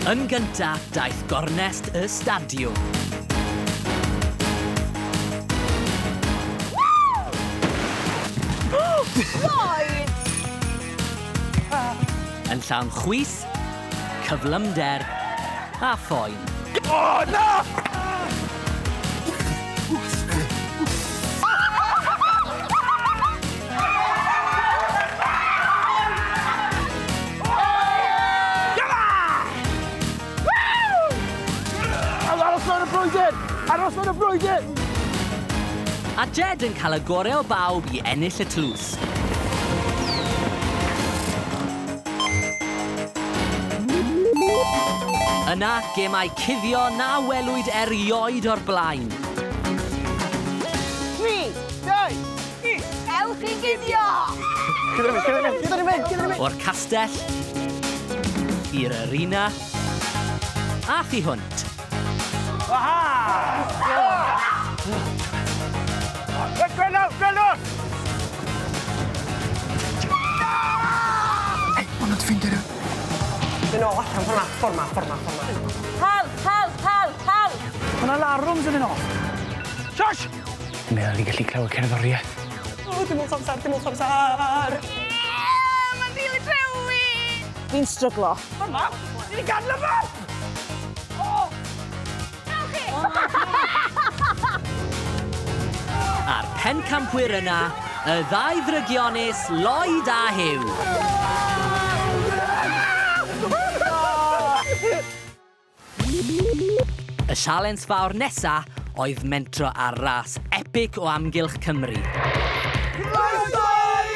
Yn gynta, daeth gornest y stadiwm. Lloyd! Yn llawn chwys, cyflymder a phoen. O, na! Aros mewn y frwydr! Aros mewn y frwydr! A Jed yn cael y gorau o bawb i ennill y tlws. Yna, gemau cuddio na welwyd erioed o'r blaen. 3, 2, 1. Ewch i guddio! O'r castell, i'r arena, a thu hwnt. Gwenno! Gwenno! Hei, ma' nhw 'di ffeindio rhywun. Mynd nôl allan ffor 'ma, ffor 'ma, ffor 'ma, ffor 'ma. Help, help, help, help! Ma' 'na larwms yn mynd off. Shush! Meddwl ni'n gallu clywed cerddoriaeth. O, dim lot o amser, dim lot o amser. Mae'n rili drewi! Fi'n stryglo. Ffor 'ma! Ni 'di gadel y map! A'r pencampwyr yna, y ddau ddrygionus Lloyd a Huw. Y sialens fawr nesa oedd mentro ar ras epic o amgylch Cymru. Croeso i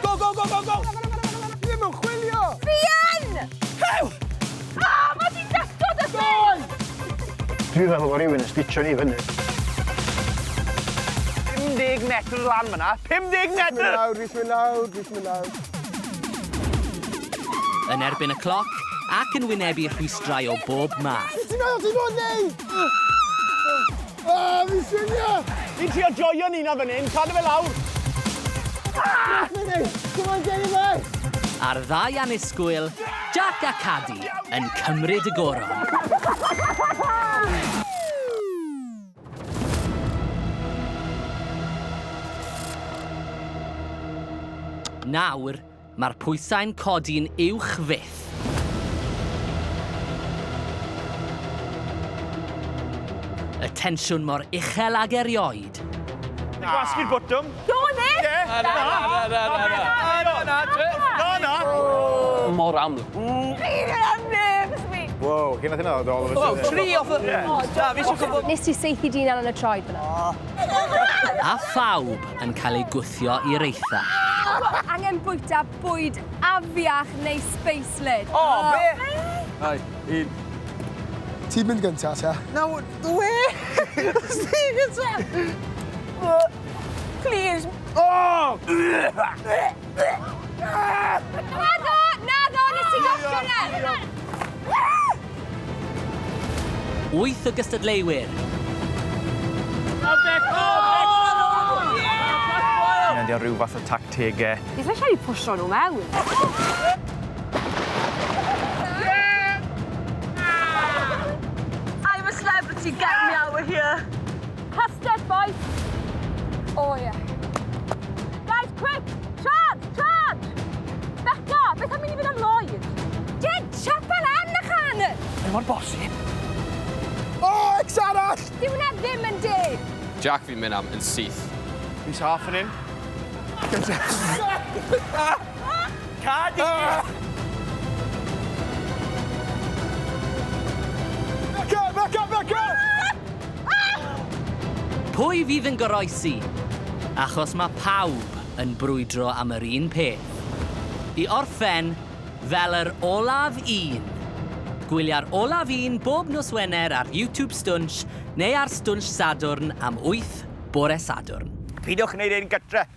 Go, go, go, go, go! Ddim yn chwilio! Fi yn! Hew! Ah, mae di datod y thing! Dwi'n meddwl bod rhywun yn stitcho ni fyny. 50 metr lan fyna. 50 metr! Rhys lawr, Rhys mynd lawr, Rhys mynd lawr. Yn erbyn y cloc ac yn wynebu rhwystrau o bob math. Beth ti'n meddwl ti'n bod neud? Ah, fi'n swingio! Fi'n trio joio Nina fan hyn, cadw fe lawr. Come on, get him out! A'r ddau annisgwyl, Jack a Cadi, yn cymryd y goron. Nawr, mae'r pwysau'n codi'n uwch fyth. Y tensiwn mor uchel ag erioed. Gwasgu'r botwm. Do ne? Ie. Na, na, na, na, na, na, Na, na. Mor amlwg. Fi'n nerves fi. Wow, cyn nath hynna ddod all of a sudden. Tri off y... Na, fi eisiau gwybod... Nes ti saethu dyn yn y troed fyna. A phawb yn cael eu gwthio i'r eitha. Angen bwyta bwyd afiach neu sbeislyd. O, be? Ai, un. Ti'n mynd gynta, ta? No, we! Ti'n gynta! Please. Oh! Naddo, naddo, nes ti gollwng e! Wyth o gystadleuwyr. Ydy o rhyw fath o tactegau. Fi eisiau i pwsio nhw mewn. I'm a celebrity, get me out of here. Custard, boys! Oh, yeah. Guys, quick! Charge! Charge! Becca, beth am i ni fynd am Lloyd? Jed, siapa lan na chan! Mae mor bosib. O, ex arall! Di hwnna ddim yn deg. Jack fi'n mynd am yn syth. Fi'n saff fan hyn. Cadi! Becca, Becca, Becca! Pwy fydd yn goroesi? Achos mae pawb yn brwydro am yr un peth. I orffen fel yr olaf un. Gwylia'r olaf un bob nos Wener ar YouTube Stwnsh neu ar Stwnsh Sadwrn am 8 bore Sadwrn. Peidiwch wneud ein gytre.